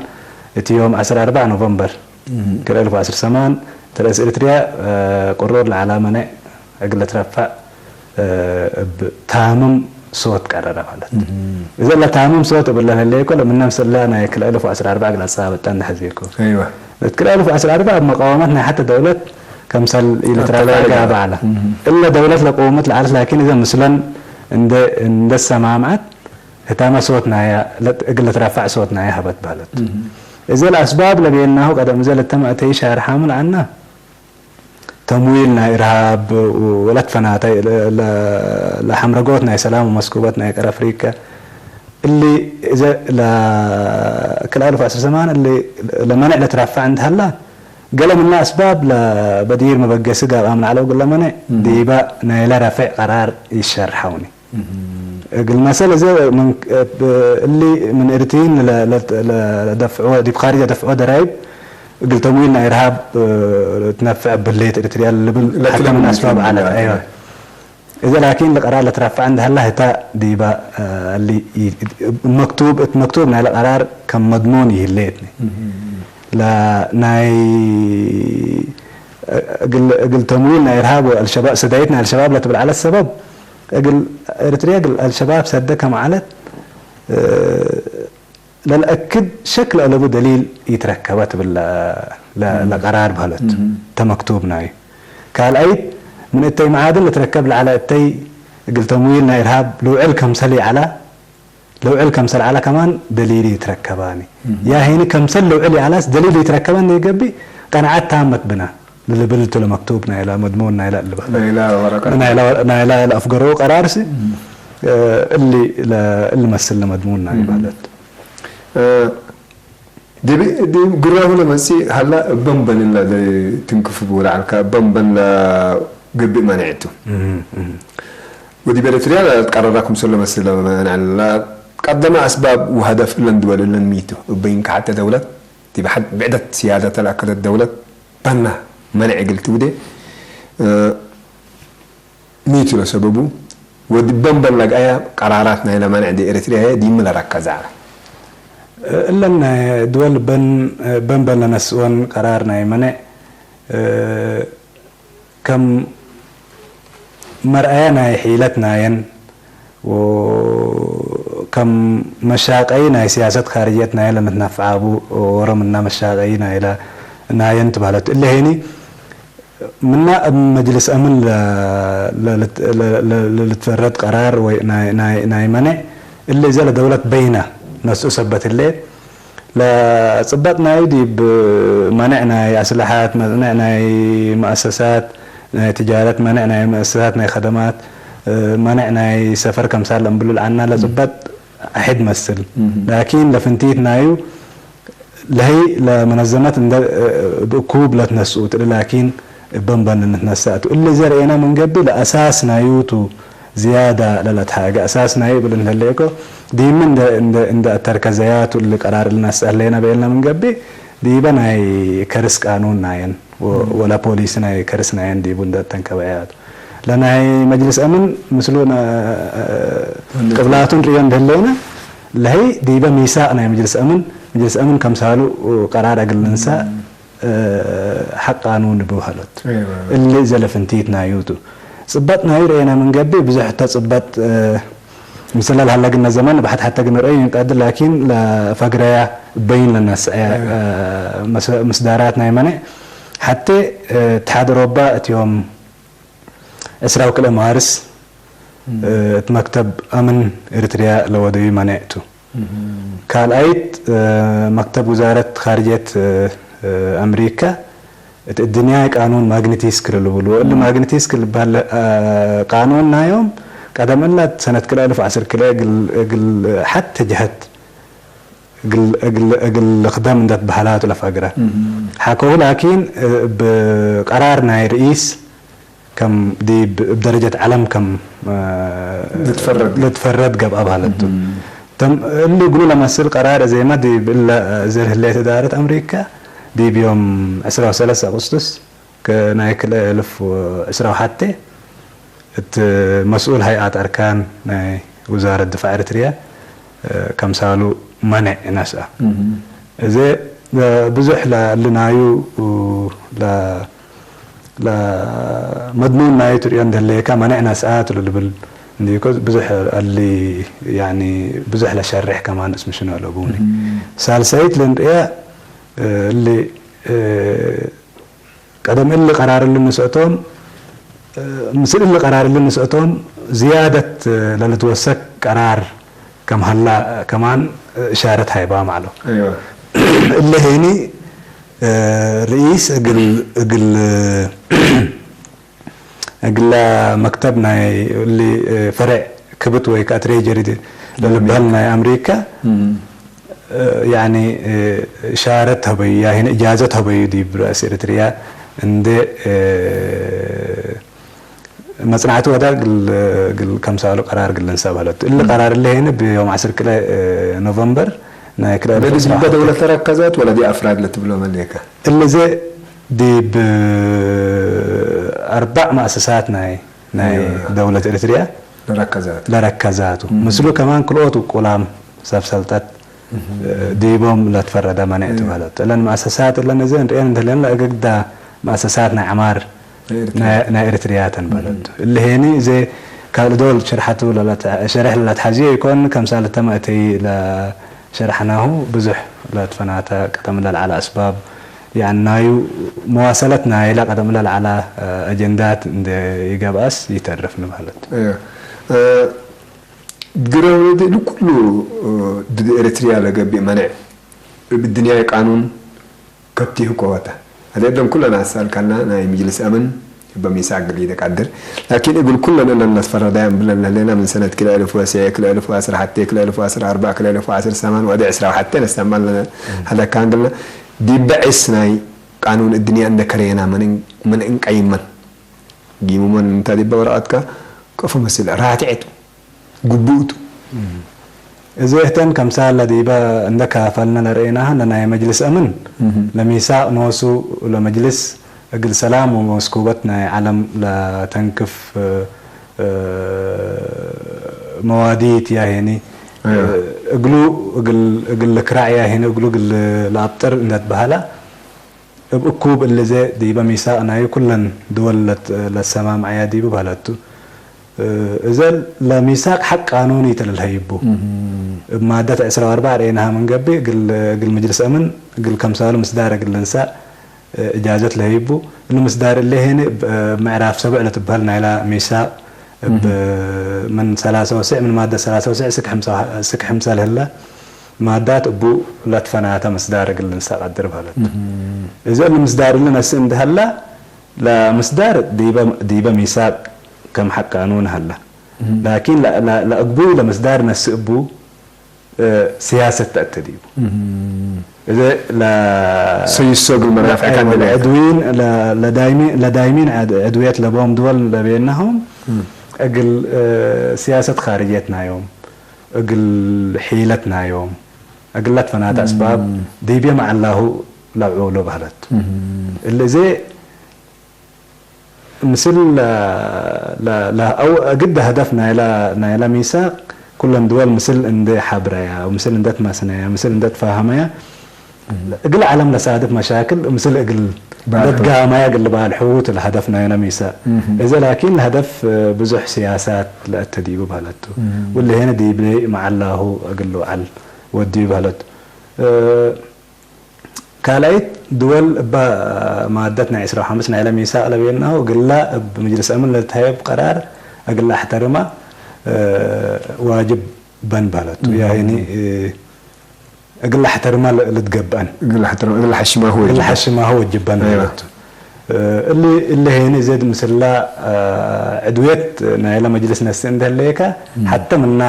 እቲ ዮም ዓሰርተ ኣርባዕ ኖቨምበር ክልተ ኣልፍ ዓሰርተ ሰማን ተረእስ ኤርትርያ ቁሩር ለዓላ መነዕ እግለ ትረፋዕ እብ ታምም ሶት ቀረረ ማለት እዘ ለታምም ሶት እብለ ለለይኮ ለምነም ስላ ናይ ክልተ ኣልፍ ዓሰርተ ኣርባዕ ግላጻ በጣን ንሐዚኮ እይዋ ክልተ ኣልፍ ዓሰርተ ኣርባዕ ኣብ መቃወመት ናይ ሓተ ደውለት ከምሰል ኢልትራፋ ጋር በዓላ እለ ደውለት ለቆወመት ለዓለት ላኪን እዘ ምስለን እንደ ሰማምዓት ህታመ ሶት ናያ እግለ ትረፋዕ ሶት ናያ ሀበት ባለት እዘ ለአስባብ ለቤናሁ ቀደም እዘ ለተመእተይ ሻርሓሙ ለአና ተምዊል ናይ ኢርሃብ ወለት ፈናታይ ለሐምረጎት ናይ ሰላም ወመስኩበት ናይ ቀር ኣፍሪካ እሊ እዘ ለክልተ ኣልፍ ዓሰርተ ሰማን እሊ ለመንዕ ለትራፋዕ እንተሃላ ገለ ምና ኣስባብ ለበዲር መበገሲ ጋብኣም ላዕለው ግለ መንዕ ዲባ ናይ ለረፍዕ ቀራር ይሸርሐውኒ እግል መሰል እዘ እሊ ምን እርትይን ለደፍዕዎ ዲብ ካሪጅ ለደፍዕዎ ደራይብ እግል ተምዊል ናይ ኢርሃብ ትነፍዕ ብሌት ኤርትርያ ልብል ሓታ ምን ኣስባብ ዓለት ኣይዋ እዘ ላኪን ለቀራር ለትረፍዓ እንደሃላ ህታ ዲባ እሊ መክቱብ እት መክቱብ ናይ ለቀራር ከም መድሞን ይህለየትኒ ናይ እግል ተምዊል ናይ ኢርሃብ ኣልሸባብ ሰዳይት ናይ ኣልሸባብ ለትብል ዓለት ሰበብ እግል ኤርትርያ እግል ኣልሸባብ ሰደ ከም ዓለት ለልአክድ ሸክ ለአለቡ ደሊል ይትረከበ ትብል ለቀራር በህለት ተመክቱብ ናይ ካልኣይት ምን እተይ መዓድን ለትረከብ ለዓለ እተይ እግል ተምዊል ናይ ኢርሃብ ልውዕል ከምሰል ይዓላ ለውዕል ከምሰል ዓላ ከማን ደሊል ይትረከባኒ ያ ሄኒ ከምሰል ልውዕል ይዓላስ ደሊል ይትረከበን ይገቢ ቀንዓት ታመት ብና ልብል ቱ ለመክቱብ ናይላ መድሙን ናይላ ልበህለ ናይላ ለአፍገረው ቀራርሲ እሊ እሊ መስል ለመድሙን ናይ ማለት ዲብ ግራሁ ለመጽእ ሀላ እበንበን ላ ትንክፍቡ ለዓልካ እበንበን ለገብእ መነዕ እቱ ወዲብ ኤርትርያ ቀረራ ክምሰሎ መስል ለመነዕ ላ ቀደመ ኣስባብ ወሀደፍ እለን ድወል እለን ሚቱ እበይን ከሓተ ደውለት ዲብ ብዕደት ስያደተ ለአከደት ደውለት በና መነዕ እግል ትውዴ ሚቱ ለሰበቡ ወድበን በለግአያ ቀራራት ናይለ መነዕ ዲ ኤርትርያ ዲም ለረከዛ። እለን ድወል በን በን ለነስኦን ቀራር ናይ መነዕ ከም መርአያ ናይ ሒለት ናየን ከም መሻቀይ ናይ ሲያሰት ካርጀት ናይ ለምትነፍዓቡ ወረምና መሻቀይ ናይ ለ-፣ ናየን ትባለት እለ ሄኒ ምና እብ መጅልስ አምን ለ-፣ ለ-፣ ለ-፣ ለ-፣ ለ-፣ ለ-፣ ልትፈረድ ቀራር ወይ ናይ፣ ናይ፣ ናይ መነ እለ ዘለ ደውለት በይና ነስኡ ሰበት እለ ለጽበጥ ናይ ዲብ መነዕ ናይ አስለሓት፣ መነዕ ናይ መአሰሳት ናይ ትጃረት፣ መነዕ ናይ መአሰሳት ናይ ከደማት፣ መነዕ ናይ ሰፈር ከምሳል ለምብሉ ለዓና ለጽበጥ አሕድ መስል። ላኪን ለፍንቲት ናዩ ለሀይ ለመነዘመት እንደ ብእኩብ ለትነስኡ ትል ላኪን እበንበን ንትነሳእቱ። እለ ዘርኤና ምን ገቢ ለአሳስ ናዩቱ ዝያዳ ለለትሓገ አሳስ ናዩ እብል እንተለየኮ ዲሚ እንደ፣ እንደ፣ እንደ አተርከዘያቱ እሊ ቀራር እልናስአለየና በኤልና ምን ገቢ ዲበ ናይ ከርስ ቃኑን ናየን ወ-፣ ወላ ፖሊሲ ናይ ከርስ ናየን ዲቡ እንደ ተንከበያቱ። ለናይ መጅልስ አምን ምስሉ ነ-፣ ቅብላቱን ርእዮ እንደለየና ለሀይ ዲበ ሚሳቅ ናይ መጅልስ አምን፣ መጅልስ አምን ከምሳሉ ቀራር እግል ንንሳእ ሐቃኑ ንብህለት። እሊ ዘለፍንቲት ናዩቱ። ጽበጥ ናዩ ረኤና ምን ገቢ ብዙሕ እተ ጽበጥ፣ እ፣ ምስለ ለሀለግነ ዘመን ብሐት ሐተ ግንረአዩ ይንቀድ ላኪን ለፈግረያ በይን ለነስዐ፣ እ፣ መስ-፣ ምስዳራት ናይ መነ ሐቴ፣ እ፣ እትሓድ ኦሮባ እትዮም ዕስራው ክልኤ ማርስ፣ እ፣ እት መክተብ አምን ኤርትርያ ለወደዩ መኔዕ ቱ። ካልኣይት፣ እ፣ መክተብ ውዛረት ካርጀት፣ እ፣ እ፣ አምሪካ እት እድንያ ቃኑን ማግኒቲስክ ልልብሉ። እሊ ማግኒቲስክ ልበሃል፣ እ፣ ቃኑን ናዮም ቀደም እላት ሰነት ክልኤ እልፍ ዓስር ክልኤ እግል፣ እግል ሐተ ጀሀት እግል፣ እግል፣ እግል ልክደም እንደት በሃላቱ ለፈግረ። ሐከሁ ላኪን፣ እ፣ ብቀራር ናይ ርኢስ ከም ዲብ፣ እብ ደረጀት ዓለም ከም፣ እ፣ ልትፈረድ። ልትፈረድ ገብአ በሃለቱ። ተም እሊ እግሉ ለመስል ቀራር እዜመ ዲብ እለ፣ እ፣ ዘር ህሌት እዳረት አምሪካ ዲብ ዮም ዕስራ ወሰለስተ አጉስቱስ ከ-፣ ናይ ክልኤ እልፍ ዕስራ ወሐቴ እት መስኡል ሀይአት አርካን ናይ ውዛረት ድፋዕ ኤርትርያ፣ እ፣ ከምሳሉ መነዕ ነስአ። እዜ፣ እ፣ ብዙሕ ለ-፣ እሊ ናዩ፣ ለ-፣ ለመድሙን ናዩ ትርእዮ እንደለየካ መነዕ ነስአ ትሉ ልብል እንዲኮ ብዙሕ እሊ፣ ያኒ ብዙሕ ለሸርሕ ከማን እስምሽኖ ለቡኒ። ሳልሳይት ለንርእያ፣ እ፣ እሊ፣ እ፣ ቀደም እሊ ቀራር እሊ ንስእቶም፣ እ፣ ምስል እሊ ቀራር እሊ ንስእቶም ዝያደት፣ እ፣ ለልትወሰክ ቀራር ከም ሀላ ከማን፣ እ፣ እሻረት ሃይባ ማዕሎ። እለ ሄኒ፣ እ፣ ርኢስ እግል፣ እግል፣ እግላ መክተብ ናይ እሊ፣ እ፣ ፈረዕ ክብት ወይ ከኣ ትሬጀሪ ለልበሃል ናይ አምሪካ፣ እ፣ ያኒ፣ እ፣ ሻረት ሀበዩ፣ ያሂን እጃዘት ሀበዩ ዲብ ርአስ ኤርትርያ እንደ፣ እ፣ መጽናዕቲ ወዳ ግል፣ ግል ከምሳሉ ቀራር ግልን ሰብ ሀለቱ። እሊ ቀራር እሊ ሄኒ ብዮም ዓስር ክልተ ኖቨምበር ናይ ክልተ በዲ ዲበ ደውለት ተረከዘት ወላ ዲ አፍራድ ለትብሎ መሌከ? እሊ ዘ ዲብ አርባዕ ማእሰሳት ናይ፣ ናይ ደውለት ኤርትርያ ለረከዛቱ። ለረከዛቱ። ምስሉ ከማን ክልኦት ውቁላም ሰብ ሰልጠት ዲቦም ለትፈረደ መነ እትበለት። እለን ማእሰሳት እለን እዘ እንርእየን እንተለና እግዳ ማእሰሳት ናይ ዓማር ናይ ኤርትርያ። ናይ፣ ናይ ኤርትርያተን በለቱ። እልሄኒ እዘ ካልእ ዶል ሽርሓቱ ለለት-፣ ሸርሕ ለለትሓዝዮ ይኮን፣ ከምሳለ ተመእተይ ለሸርሕናሁ ብዙሕ ለትፈናተ ቀደም ለልዓለ ኣስባብ፣ ያን ናዩ መዋሰለት ናይላ ቀደም ለልዓለ፣ እ፣ ኣጀንዳት እንደ ይገብኣስ ይተርፍ ንበለቱ። እዮ። እ፣ ግረ ወለዲ ንኩሉ፣ እ፣ ድድ ኤርትርያ ለገብእ መነዕ እብ ድንያይ ቃኑን ከብቲሁ ከወተ። አደለም ኩለና አሳልካልና ናይ ምጅልስ አምን በሚሳቅ ግሊ ደቃድር። ላኪን እግል ኩለን እለን ለትፈረዳያን ብለን ለህሌና ምን ሰነት ክልኤ እልፍ ወስዔ፣ ክልኤ እልፍ ወዐስር ሐቴ፣ ክልኤ እልፍ ወዐስር አርባዕ፣ ክልኤ እልፍ ወዐስር ሰማን ወደ ዕስራ ወሐቴ ነስተማል ለነ ሀለካን ግልና ዲበ ዕስ ናይ ቃኑን እድንያ እንደ ከረየና ምን እን-፣ ምን እንቀይመን ጊሙመን እንተ ዲበ ወረቀትካ ከፎ መሲለ ራትዐቱ። ግቡእቱ። እዚ እህተን ከምሳለ ዲበ እንደ ካፈልና ለርኤናሃ ለናይ መጅልስ አምን ለሚሳቅ ኖሱ ለመጅልስ እግል ሰላም ወመስኩበት ናይ ዓለም ለተንክፍ፣ እ፣ እ፣ መዋዲት ያሄኒ፣ እ። እግሉ እግል፣ እግል ልክራዕ ያሄኒ እግሉ እግል ለአብጥር እንደትበሃላ እብ እኩብ እሊ ዘ ዲበ ሚሳቅ ናዩ ኩለን ድወል ለት-፣ ለሰማምዐያ ዲቡ በህለቱ። እዘ ለሚሳቅ ሐቅ ቃኑኒ ተለልሀይቡ እብ ማደት ዕስራ ወአርባዕ ርኤናሃ ምንገብእ እግል እግል ምጅልስ አምን እግል ከምሳሉ ምስዳር እግል ልንሳእ እጃዘት ለህይቡ። እሊ ምስዳር እለ ሄኒ እብ ምዕራፍ ሰብዕ ለትበህል ናይላ ሚሳቅ እብ ምን ሰላሳ ወስዕ ምን ማደት ሰላሳ ወስዕ ስክ ሕምሳ ስክ ሕምሳ ለህለ ማዳት እቡ ለትፈናተ ምስዳር እግል ልንሳእ ቀድር በህለት። እዘ እሊ ምስዳር እሊ ነስእ እንደሀላ ለምስዳር ዲበ ዲበ ሚሳቅ ከም ሐቅ ቃኑን ሀላ። ላኪን ለእግቡይ ለምስዳር ነስእ እቡ ሲያሰት ተእተዲቡ። እዘ ለ ሰይሶ እግል መናፍዕካ እንደበልካ። ለዕድዊን ለዳይሚን ለዳይሚን ዕድውየት ለቦም ድወል ለቤናሆም እግል ሲያሰት ኻርጅየት ናዮም እግል ሒለት ናዮም እግል ለትፈናተ አስባብ ዲብየ መዓላሁ ለብዑሎ በህለት። እሊ እዘ ምስል አው እግድ ሀደፍ ናይላ ናይላ ሚሳቅ ኩለን ድወል ምስል እንደ ሐብረያ ምስል እንደ ትማስነያ ምስል እንደ ትፋሃመያ እግል ዓለም ለሳድፍ መሻክል ምስል እግል ለትጋማያ እግል በሃል ሕውት ለሀደፍ ናይና ሚሳቅ። እዘ ላኪን ለሀደፍ ብዙሕ ሲያሳት ለአተዲቡ በህለቱ። ወለ ሄነ ዲብሌ መዓላሁ እግል ልውዓል ወዲዩ በህለቱ። ካልኣይት ድወል እባ ማደት ናይ ዕስራ ወሐምስ ናይለ ሚሳቅ ለቤልናሁ እግላ እብ ምጅልስ አምን ለልትሀየብ ቀራር እግላ አሕተርማ ዋጅብ በን በህለቱ። ያኒ እግላ አሕተርማ ልትገብአን እግል ሐሽማሁ እግላ ሐሽማሁ ወጅበን በህለቱ። እሊ እሊ ሄኒ ዘድ ምስላ ዕድውየት ናይለ መጅልስ ነስእ እንደህለየካ ሐተ ምና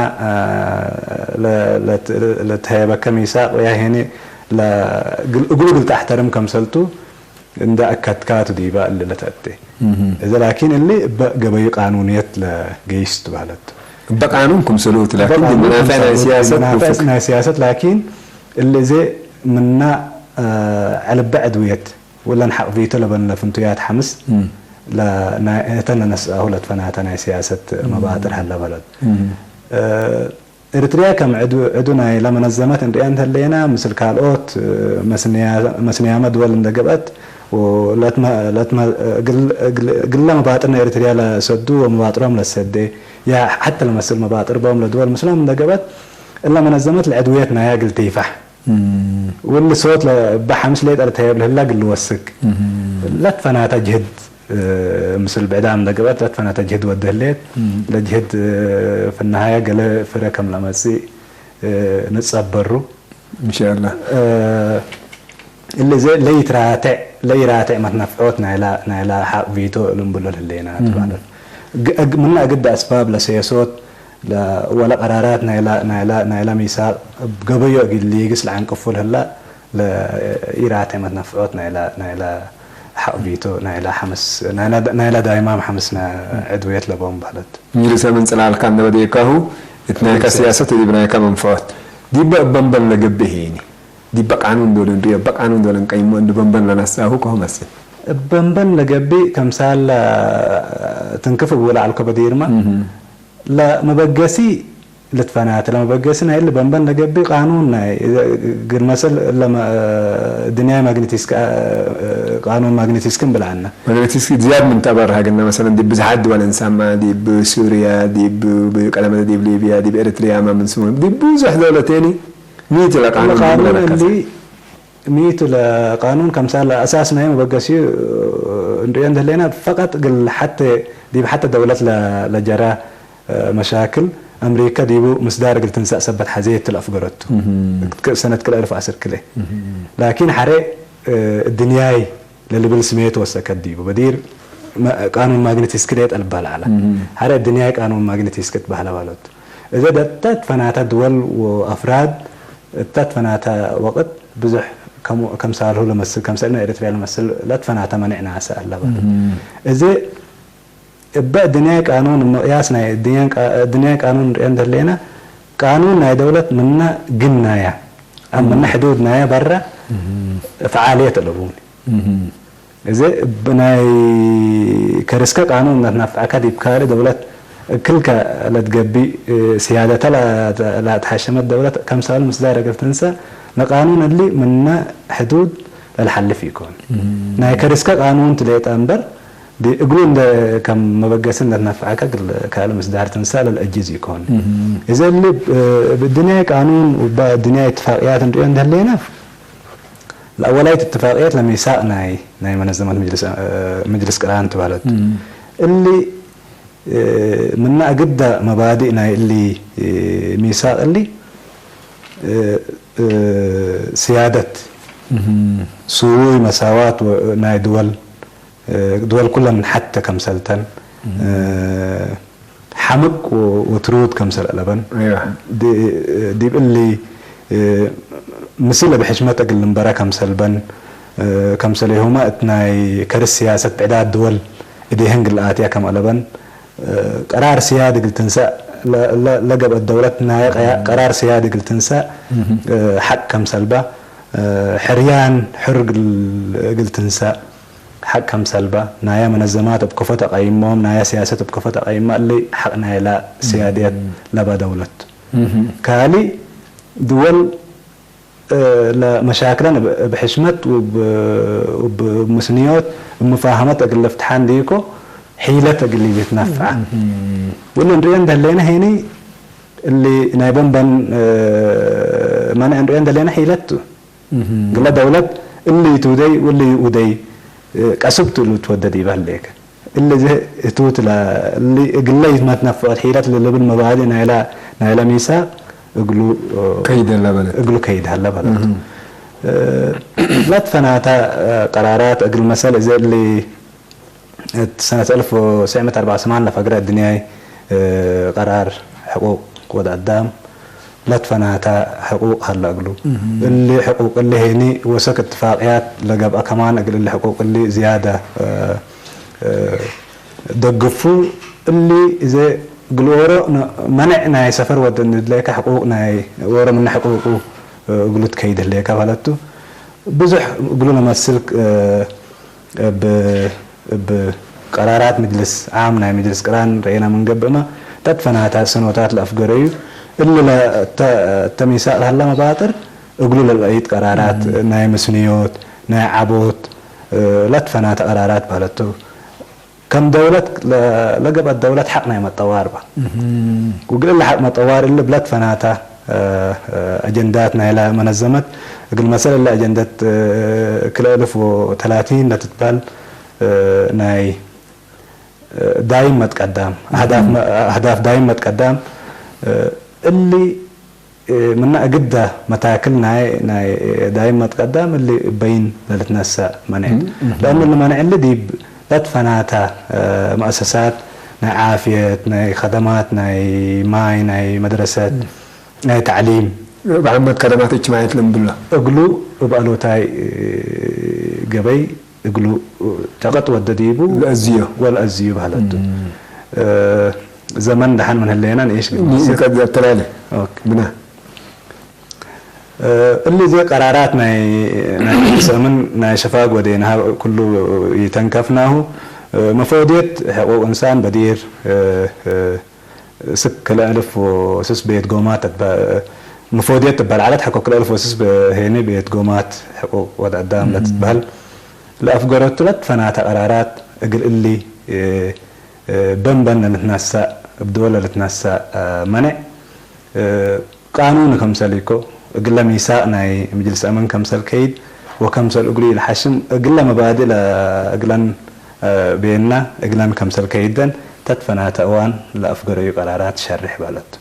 ለትሀየበከ ሚሳቅ ወያ ሄኒ እግሉ ግልጣ አሕተርም ከምሰልቱ እንደ አካትካቱ ዲባ እሊ ለተአቴ። እዘ ላኪን እሊ እበ ገበዩ ቃኑንየት ለገይስ ትበህለት። እበ ቃኑን ክምሰሉ እቲ ላኪን መናፍዕ ናይ ሲያሰት መናፍዕ ናይ ሲያሰት ላኪን እሊ እዘ ምና ዐልበ ዕድውየት ወለን ሐቕ ቪቶ ለበን ለፍንቱያት ሐምስ እተን ለነስአሁ ለትፈናተ ናይ ሲያሰት መባጥር ሀለ በህለት። ኤርትርያ ከም ዕዱ ዕዱ ናይላ መነዘመት እንርእያ እንተሌና፣ ምስል ካልኦት መስንያመ ድወል እንደ ገብአት፣ ግለ መባጥር ናይ ኤርትርያ ለሰዱ ወመባጥሮም ለሰዴ፣ ያ ሐተ ለመስል መባጥር ቦም ለድወል ምስሎም እንደ ገብአት፣ እላ መነዘመት ለዕድውየት ናያ እግል ቴፋሕ። ወሊ ሶት ለእባ ሐምስ ሌጠ ለተየብ ለህላ እግል ልወስክ። ለትፈናተ ጅህድ ምስል ብዕዳም ለገብአት ለትፈናተ ጅህድ ወዲ ህሌት። ለጅህድ ፍናሃያ ገለ ፍረ ከም ለመጽእ ንጸበሩ። እንሻላ። እሊ ዘ ለይትራትዕ ለይራትዕ መትነፍዖት ናይላ ናይላ ሐቅ ቪቶ ልንብሎ ለህሌና ማለት። ምና እግድ አስባብ ለሰየሶት ወለ ቀራራት ናይላ ናይላ ናይላ ሚሳቅ እብ ገበዮ እግል ሊግስ ለዐንቅፉ ለህላ ለኢራተ መትነፍዖት ናይላ ናይላ ሐቅ ቪቶ ናይላ ሐምስ ናይላ ናይላ ዳይማም ሐምስና ዕድውየት ለቦም በህለት። እንግሊሰ ምን ጽላልካ እንደ በዴካሁ እት ናይካ ሲያሰት ዲብ ናይካ መንፍዖት ዲበ እበንበል ለገብእ ሄኒ ዲበ ቃኑን ዶል እንሪ እበ ቃኑን ዶል እንቀይሞ እንዱ በንበል ለነሳሁ ከሆ መስል። እበንበል ለገብእ ከምሳል ትንክፍ እቡ ለዐልኮ በዲርማ ለመበገሲ ልትፈናተ ለመበገሲ ናይ እሊ በንበን ለገብእ ቃኑን ናይ ግል መሰል እለ ድንያይ ማግኒቲስክ ቃኑን ማግኒቲስክ እንብል ዐና። ማግኒቲስክ ዝያድ ምን ተበርሀ ግና መሰለን ዲብ ብዝሓት ድወል እንሳማ ዲብ ሱርያ ዲብ ቀደመ ዲብ ሊብያ ዲብ ኤርትርያ ማ ምን ስሙ ዲብ ብዙሕ ደውለቴኒ ሚእቲ ለቃኑን ቃኑን እሊ ሚእቱ ለቃኑን ከምሳለ አሳስ ናይ መበገሲዩ እንርእዮ እንተህሌና ፈቀጥ ግል ሐተ ዲብ ሐተ ደውለት ለጀራ መሻክል አምሪካ ዲቡ ምስዳር እግል ትንሳእ ሰበት ሐዜት ለአፍገረቱ። ሰነት ክልኤ አልፍ ወዐስር ክልኤ ላኪን ሐሬ እድንያይ ለልብል ስሜት ወሰከት ዲቡ በዲር ቃኑን ማግኒቲስክ ሌጠ ልባል ዐላ። ሐሬ እድንያይ ቃኑን ማግኒቲስክ ትበህለ ባለቱ። እዘ ደተ ትፈናተ ድወል ወአፍራድ እተ ትፈናተ ወቅት ብዙሕ ከምሳልሁ ለመስል ከምሰልና ኤርትርያ ለመስል ለትፈናተ መኒዕ ናሰ አለ ባለቱ። እዘ እበ እድንያይ ቃኑን ምቅያስ ናይ እድንያይ ቃኑን ንርኤ እንተሌና ቃኑን ናይ ደውለት ምነ ግን ናያ አብ ምነ ሕዱድ ናያ በረ ፍዓልየት አለቡኒ። እዘ እብ ናይ ከርስከ ቃኑን ለትነፍዐከ ዲብ ካልእ ደውለት እክልከ ለትገቢእ ስያደተ ለአትሐሸመት ደውለት ከምሳሉ ምስዳር እግል ትንሰእ ለቃኑን እሊ ምነ ሕዱድ ለልሓልፍ ኢኮን። ናይ ከርስከ ቃኑን ትሌጠ እምበር እግሉ እንደ ከም መበገሲ እንደትነፍዐካ ካልእ ምስዳር ትንሳእ ለልእጅዝ ይኮን። እዚ እል ብድንያይ ቃኑን ብድንያይ እትፋቅያት እንሪኦ እንደህለየና ለአወላይት እትፋቅየት ለሚሳቅ ናይ ናይ መነዘመት መጅልስ ቅራን ትባለት እሊ ምና እግዳ መባዲእ ናይ እሊ ሚሳቅ እሊ ስያደት ስውይ መሳዋት ናይ ድወል ድወል ኩለን ሓተ ከምሰልተን ሓምቅ ወትሩት ከምሰል ኣለበን ዲብ እሊ ምስለ ብሕሽመት እግል ንበረ ከምሰልበን ከምሰለይሁማ እት ናይ ከርስ ስያሰት ብዕዳት ድወል እዴህን ግልኣትያ ከም ኣለበን ቀራር ስያድ እግል ትንሳእ ለገብ ደውለት ናይ ቀራር ስያድ እግል ትንሳእ ሓቅ ከምሰልባ ሕርያን ሕር እግል ትንሳእ ሓቅ ከምሰልባ ናያ መነዘማት እብ ከፎ ተቀይሞም ናያ ስያሰት እብ ከፎ ተቀይማ እሊ ሓቅ ናይላ ስያድየት ለባ ደውለት ካሊ ድወል ለመሻክለን እብ ሕሽመት እብ ምስንዮት እብ ምፋሃመት እግል ልፍትሓ እንዲኮ ሒለት እግል ይትነፍዓ ወለ እንሪኦ እንደለይና ሄኒ እሊ ናይ ቦምበን መነ እንሪኦ እንደለይና ሒለት ግለ ደውለት እሊ ትውደይ ወሊ ውደይ ቀስብት እሉ ትወደድ ይበህል ለይከ እሊ እዚ እትውት እሊ እግለ ይትመትነፍቅት ሒለት ልልብል መባዲ ናይላ ናይላ ሚሳቅ እግሉ ከይድ ኣላ በለት። እግሉ ከይድ ኣላ በለት። ለት ፈናታ ቀራራት እግል መሰል እዚ እሊ ሰነት ألف وتسعمية وأربعة وثمانين ለፈግረ ድንያይ ቀራር ሕቁቅ ወድ ኣዳም ለትፈናታ ሕቁቅ ሀላ እግሉ እሊ ሕቁቅ እሊ ሄኒ ወሰክ እትፋቅያት ለገብአ ከማን እግል እሊ ሕቁቅ እሊ ዝያዳ ደግፉ እሊ እዘ እግል ኦሮ መንዕ ናይ ሰፈር ወደ ንድለካ ሕቁቅ ናይ ኦሮ ምነ ሕቁቁ እግሉ ትከይድ ህለካ ባለቱ ብዙሕ እግሉ ለመስል እብ እብ ቀራራት ምጅልስ ዓም ናይ ምጅልስ ቅራን ረኤና ምንገብእማ ተትፈናታ ሰኖታት ለአፍገረዩ እሊ ተሚሳቅ ላህላ መባጥር እግሉ ለልአይት ቀራራት ናይ ምስንዮት ናይ ዓቦት ለትፈናተ ቀራራት ባለቱ ከም ደውለት ለገብአት ደውለት ሐቅ ናይ መጠዋር ባ ውግል እለ ሐቅ መጠዋር እለ ብለት ፈናታ አጀንዳት ናይላ መነዘመት እግል መሰል እለ አጀንደት ክልአልፍ ወተላቲን ለትትባል ናይ ዳይም መትቀዳም አህዳፍ ዳይም መትቀዳም እሊ ምና እግዳ መታክል ናይ ናይ ዳይም መትቀዳም እሊ በይን ለልትነሳ መነ ለአኑ ለመነ እሊ ዲብ ለትፈናታ መአሰሳት ናይ ዓፍየት ናይ ከደማት ናይ ማይ ናይ መድረሰት ናይ ተዕሊም ብዓመት ከደማት እጅማየት ለምብላ እግሉ እብ አሎታይ ገበይ እግሉ ጨቀጥ ወደ ዲቡ ለእዝዮ ወለእዝዩ ባህለቱ ዘመን ደሓን ምን ህለየና ንእሽ ተላለ ብና እሊ ዘ ቀራራት ናይ ሰምን ናይ ሸፋግ ወደ ኩሉ ይተንከፍናሁ መፈወድየት ሕቁቅ እንሳን በዲር ስክ ክልአልፍ ወስስ ቤት ጎማት መፈወድየት ትበል ዓለት ሐኮ ክልአልፍ ወስስ ሄኒ ቤት ጎማት ሕቁቅ ወድ አዳም ለትትበህል ለአፍገረቱ ለትፈናተ ቀራራት እግል እሊ በንበን ለልትነሳእ እብ ድወል ለልትነሳእ መኔዕ ቃኑን ከምሰል ኢኮ እግለ ሚሳቅ ናይ ምጅልስ አመን ከምሰል ከይድ ወከምሰል እግሉ ኢልሓሽም እግለ መባድእ ለእግለን ቤና እግለን ከምሰል ከይደን ተትፈናተ እዋን ለአፍገረዩ ቀራራት ሸርሕ ባለቱ።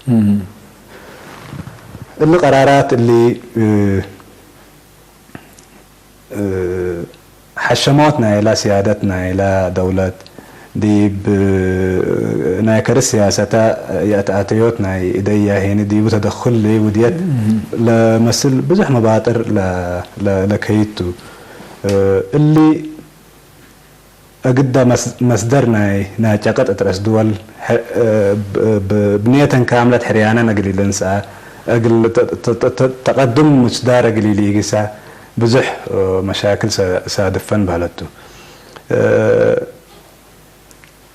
እሊ ቀራራት እሊ ሐሸሞት ናይላ ስያደት ናይላ ደውለት ዲብ ናይ ከርስ ስያሰታ የአትአተዮት ናይ እደያ ሄኒ ዲቡ ተደክል ለይውድየት ለመስል ብዙሕ መባጥር ለከይቱ እሊ እግዳ መስደር ናይ ናይ ጨቀጥ እት ረእስ ድወል ብንየተን ካምለት ሕርያነን እግል ኢልንስአ እግል ተቀድም ምስዳር እግል ኢልኢግሳ ብዙሕ መሻክል ሳድፈን በህለቱ።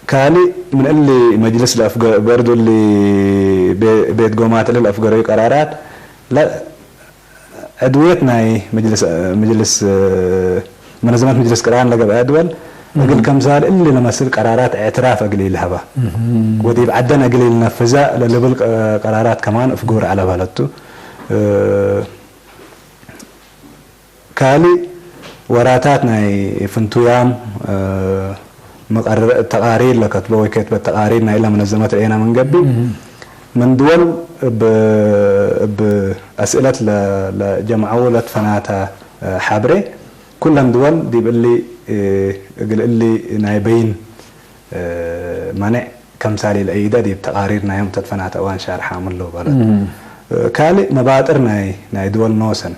ካልእ ምን እሊ መጅልስ ለአፍገ በርዱ እሊ ቤት ጎማት እሊ ለአፍገረዩ ቀራራት ዕድውየት ናይ መጅልስ መጅልስ መነዘመት መጅልስ ቅራን ለገብአ ድወል እግል ከምሳል እሊ ለመስል ቀራራት እዕትራፍ እግል ኢልሀባ ወዲብ ዓደን እግል ኢልነፍዛ ለልብል ቀራራት ከማን እፍጉር ዐለ ባለቱ። ካልእ ወራታት ናይ ፍንቱያም ተቃሪር ለከትቦ ወይ ከትበት ተቃሪር ናይ ለመነዘመት ርኤና መንገቢ ምን ድወል እብ ኣስእለት ለጀምዐው ለትፈናተ ሐብሬ ኩለን ድወል ዲብ እሊ እግል እሊ ናይ በይን ማንዕ ከምሳሌ ለእይደ ዲብ ተቃሪር ናዮም ተትፈናተ እዋን ሻርሓ ምሎ ባለት። ካልእ መባጥር ናይ ናይ ድወል ኖሰን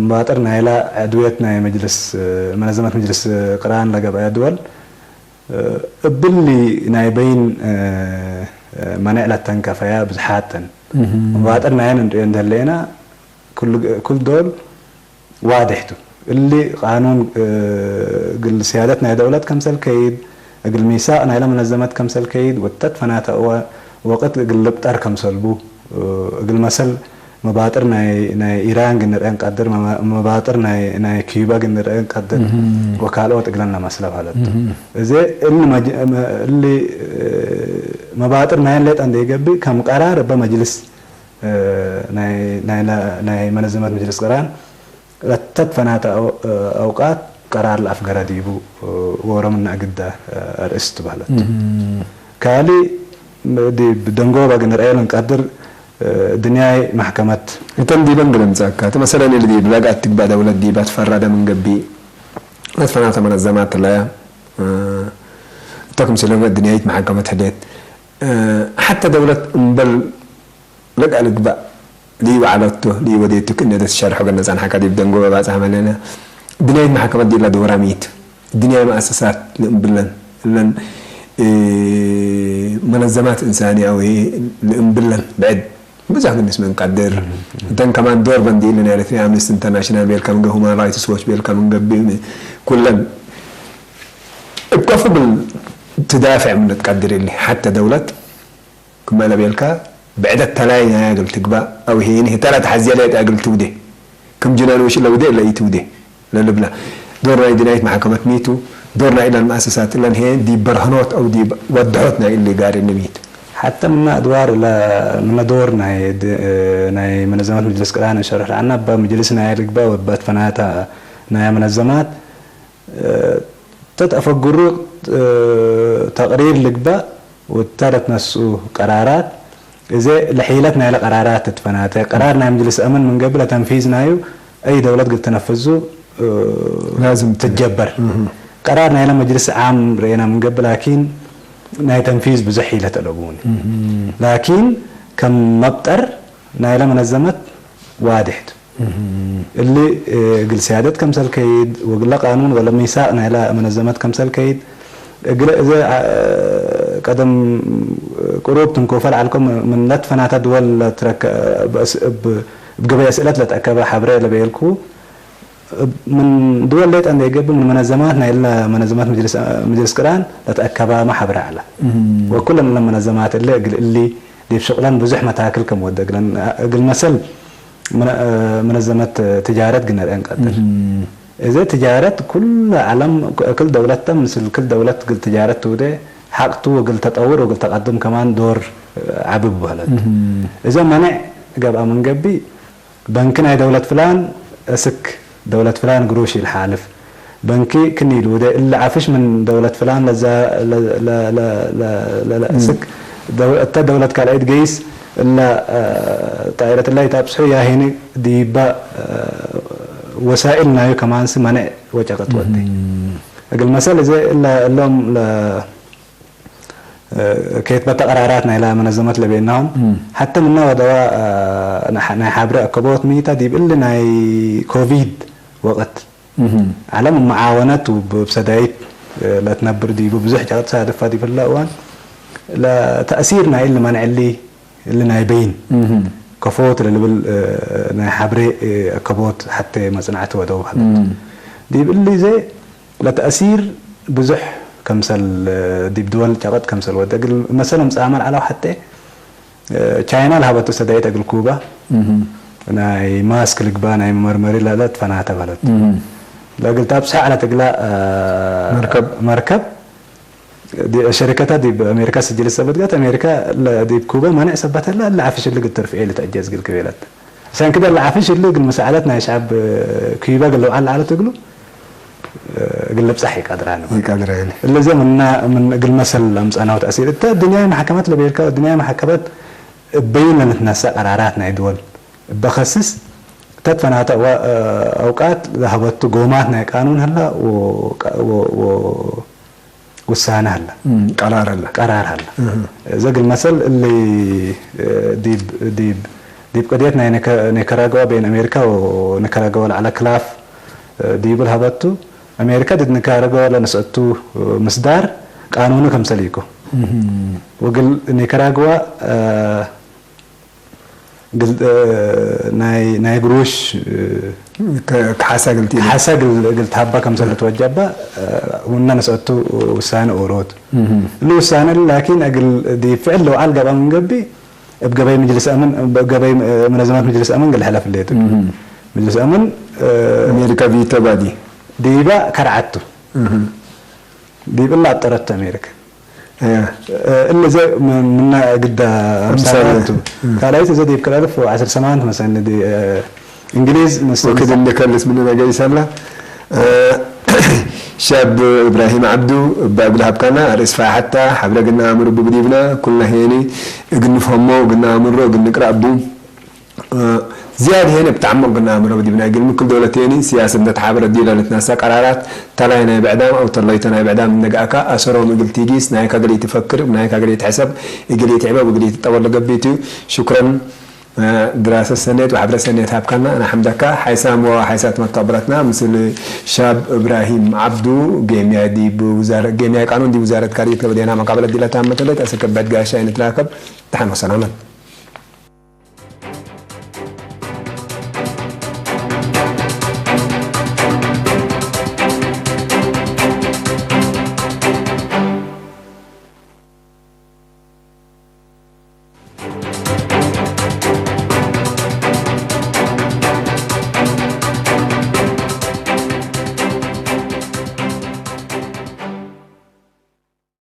መባጥር ናይላ ዕድውየት ናይ መጅልስ መነዘመት መጅልስ ቅራን ለገብአ ድወል እብሊ ናይ በይን ማንዕ ለተንከፈያ ብዙሓተን መባጥር ናየን እንርእዮ እንደለየና ኩል ዶል ዋድሕቱ እሊ ቃኑን እግል ስያደት ናይ ደውለት ከምሰል ከይድ እግል ሚሳቅ ናይለ መነዘመት ከምሰል ከይድ ወተት ፈናተ እወ ወቅት እግል ልብጠር ከምሰልቡ እግል መሰል መባጥር ናይ ኢራን ግንርአን ቀድር መባጥር ናይ ኪዩባ ግንርአን ቀድር ወካልኦት እግለን ለመስለ ማለት እዚ እሊ መባጥር ናይን ሌጣ እንደይገብእ ከም ቀራር እበ መጅልስ ናይ መነዘመት መጅልስ ቅራን ለተት ፈናተ ኣውቃት ቀራር ለኣፍገረ ዲቡ ወሮም እና እግዳ ኣርእስት ባለት። ካሊ ዲብ ደንጎባ ግንርኤል እንቀድር ድንያይ ማሕከመት እተን ዲበን ግለምጻካ እቲ መሰለን ኢል ዲብ ለጋት ትግባ ደውለት ዲባ ትፈራደ ምን ገቢ ለትፈናተ መነዘማት ለያ እተኩም ስለመ ድንያይት ማሕከመት ህደት ሓተ ደውለት እምበል ለቃ ልግባእ ሊወዓለቶ ሊወዴቱ ክእነደት ሸርሖ ገነጻን ሓካ ዲብ ደንጎበ ባጻሕ መለና ድናይት ማሕከመት ዲላ ዶራሚት ድንያይ መኣሰሳት ልእምብለን እለን መነዘማት እንሳንያዊ ልእምብለን ብዕድ ብዙሕ ግንስ ምን ቀድር እተን ከማን ዶር በንዲ ኢለን ኤርትሪ ኣምነስቲ ኢንተርናሽናል ቤልካ ምንገ ሁማን ራይትስ ዎች ቤልካ ምንገቢ ኩለን እብ ከፉ ብል ትዳፍዕ ምን ትቀድር ኢሊ ሓተ ደውለት ክመ ለቤልካ ብዕደት ተላይ ናይ ኣግል ትግባእ ኣው ሄን ሄተላ ተሓዝያ ለየት ኣግል ትውዴ ክም ጅናን ውሽ ለውዴ ለኢትውዴ ለልብላ ዶር ናይ ድናይት ማሕከመት ሚቱ ዶር ናይ ኢለን መኣሰሳት ለን ሄን ዲብ በርህኖት ኣው ዲብ ወድሖት ናይ እሊ ጋር ንሚት ሓተ ምና ኣድዋር ምነ ዶር ናይ ናይ መነዘመት መጅልስ ቅራን ሸርሕ ዓና ባ መጅልስ ናይ ልግባ ወባት ፈናታ ናይ መነዘማት ተትኣፈግሩ ተቕሪር ልግባእ ወታደት ነስኡ ቀራራት እዘ ለሒለት ናይለ ቀራራት ትትፈናተ ቀራር ናይ መጅልስ ኣመን ምን ገብል ተንፊዝ ናዩ ኣይ ደውለት ግል ተነፍዙ ላዝም ትጀበር ቀራር ናይለ መጅልስ ዓም ርኤና ምን ገብል ላኪን ናይ ተንፊዝ ብዙሕ ሒለት ኣለቡኒ ላኪን ከም መብጠር ናይለ መነዘመት ዋድሕት እሊ እግል ሲያደት ከምሰል ከይድ ወግለ ቃኑን ወለ ሚሳቅ ናይላ መነዘመት ከምሰል ከይድ እግለ እዘ ቀደም ቅሩብ ትንኮፈል ዓልኮ ምን ለትፈናታ ድወል ለትረከ እብ ገበያ ስእለት ለትአከበ ሓብረ ለበየልኩ ምን ድወል ሌጠ እንደ ይገብ ምን መነዘማት ናይለ መነዘማት መጅልስ ቅራን ለትአከባ ማሓብረ ዓላ ወኩለን ለመነዘማት እለ እግል እሊ ዲብ ሽቅለን ብዙሕ መታክል ከም ወደ እግለን እግል መሰል መነዘመት ትጃረት ግነርአን ቀድር። እዘ ትጃረት ኩል ዓለም ክል ደውለት ተ ምስል ክል ደውለት ግል ትጃረት ትውደ ሓቅቱ ወግል ተጠውር ወግል ተቀድም ከማን ዶር ዓብብ በህለት። እዘ መነዕ ገብኣ መንገቢ በንክ ናይ ደውለት ፍላን እስክ ደውለት ፍላን ግሩሽ ይልሓልፍ በንኪ ክኒ ኢሉ ወደ እለ ዓፍሽ ምን ደውለት ፍላን ለዛ ለስክ እተ ደውለት ካልኣይት ገይስ እለ ጣይረት ላይ ታብስሑ ያሄኒ ዲባ ወሳኢል ናዩ ከማንስ መነዕ ወጨቀት ወዲ እግል መሰል እዚ እለ እሎም ኬትበተ ቀራራት ናይላ መነዘመት ለቤናሆን ሓተ ምና ወደዋ ናይ ሓብረ ኣከቦት ሚታ ዲብ እሊ ናይ ኮቪድ ወቅት ዓለም መዓወነት ብሰዳይት ለትነብር ዲቡ ብዙሕ ጨቅጥ ሳድፋ ዲብላ እዋን ለተእሲር ናይ እሊ መንዕሊ እሊ ናይ በይን ከፎት ለልብል ናይ ሓብሬ ከቦት ሓተ መጽናዕቲ ወደው ሃለት ዲብ እሊ ዘ ለተእሲር ብዙሕ ከምሰል ዲብ ድወል ጨቀጥ ከምሰል ወደ እግል መሰለ ምጽኣመር ዓላው ሓተ ቻይና ለሃበቱ ሰዳይት እግል ኩባ ናይ ማስክ ልግባ ናይ መመርመሪ ለለት ፈናተ በለት ለእግል ታብጽሖ ዐለት እግላ፣ እ፣ መርከብ። መርከብ፣ ዲ-፣ ሸሪከታ ዲብ አሜሪካ ስጅል ሰበት ጋት አሜሪካ ለ-፣ ዲብ ኩበ ማንዕ ሰበት ህላ፣ እለ ዐፊ ሽልግ እትርፍኤ ልትዐጀዝ እግል ክቤለት። ሰንክደ እለ ዐፊ ሽልግ እግል መሳዕለት ናይ ሸዐብ ኩበ እግል ለውዓል ለዐለት እግሉ፣ እ፣ እግል ልብጻሕ ይቀድራ ንብል። ይቀድራ እለ። እለዘ ምና-፣ ምን እግል መሰል አምጸናው ተእሲር። እተ ድንያዊ መሐከመት ለቤልካ፣ ድንያዊ መሐከመት እበይን ለልትነሳ ቀራራት ናይ ድወል እበ ከስስ፣ ተትፈናተ አዋ-፣ እ፣ አውቃት ለሀበቱ ጎማት ናይ ቃኑን ህላ ወ-፣ ወ-፣ ወ-፣ ውሳነ ህላ። እም፣ ቀራር ህላ። ቀራር ህላ። እህ። እዘ እግል መሰል እሊ፣ እ፣ ዲብ፣ ዲብ፣ ዲብ ቅድየት ናይ ኒከ-፣ ኒካራጓ በይን አሜሪካ ወኒካራጓ ለዐለ ክላፍ፣ እ፣ ዲብል ሀበቱ፣ አሜሪካ ድድ ኒካራጓ ለነስአቱ፣ እ፣ ምስዳር ቃኑኒ ከምሰል ኢኮ። እህ። ወእግል ኒካራጓ፣ እ፣ ግል-፣ እ፣ ናይ፣ ናይ ግሩሽ፣ እ፣ ከ-፣ ክሓሳ ግልቲ ኢሉ። ክሓሳ ግል-፣ ግልቲ ሃባ ከምሰል ትወጀባ፣ እ፣ ውና ነስአቱ ውሳነ ኦሮት። እህ። እሉ ውሳነ ላኪን እግል ዲ ፍዕል ለውዓል ገብአ ምን ገቢ፣ እብ ገበይ ምጅልስ አምን፣ እብ ገበይ፣ እ፣ መነዘመት ምጅልስ አምን ግል ሕለፍ ሌቱ። እህ። ምጅልስ አምን፣ እ፣ አሜሪካ ቪቶ ባዲ። ዲባ ከርዓቱ። እህ። ዲብ እላ አጠረቱ አሜሪካ። እያ። እ፣ እለ ዘ ም-፣ ምና ግዳ አምሳል። አምሳል ቱ። እም። ካልኣይት እዘ ዲብ ክላልፍ ዐስር ሰማንት መሰለኒ ዲ፣ እ፣ እንግሊዝ ምስ ወክድ እንደ ከልስ ምን ነገር ይሳላ። እ፣ ሻብ እብራሂም ዓብዱ እባ እግል ሃብካና ርእስ ፋሓታ ሓብረ ግና አምር ቡ ብዲብና ኩልና ሄኒ እግል ንፍሀሞ እግል ነአምሮ እግል ንቅራ ቡ። እ፣ ዝያድ ሄነ ብተዓሞቅ ግና አምሮ ብዲብና እግል ምክል ዶለት ሄኒ ሲያስት እንተ ተሓበረ ዲለ ልትነሳ ቀራራት ተላይ ናይ ብዕዳም አው ተለይቶ ናይ ብዕዳም እንደገአካ አሰሮም እግል ቲጊስ ናይካ እግል ኢትፈክር ናይካ እግል ኢትሕሰብ እግል ኢትዕበብ እግል ኢትጠወል ለገብእ ቱ። ሽኩረን፣ እ፣ ድራሰት ሰኔት ወሐብረ ሰኔት ሃብካና አና ሐምደካ። ሓይሳም ወሓይሳት መተቅብረትና ምስል ሻብ እብራሂም ዓብዱ ጌምያ ዲብ ውዛረ-፣ ጌምያ ቃኑን ዲብ ውዛረት ካርየት ከበዴና መቃበለት ዲለታ መተለት አሰከበት ጋሻ ይንትራከብ። ደሓን ወሰላመት።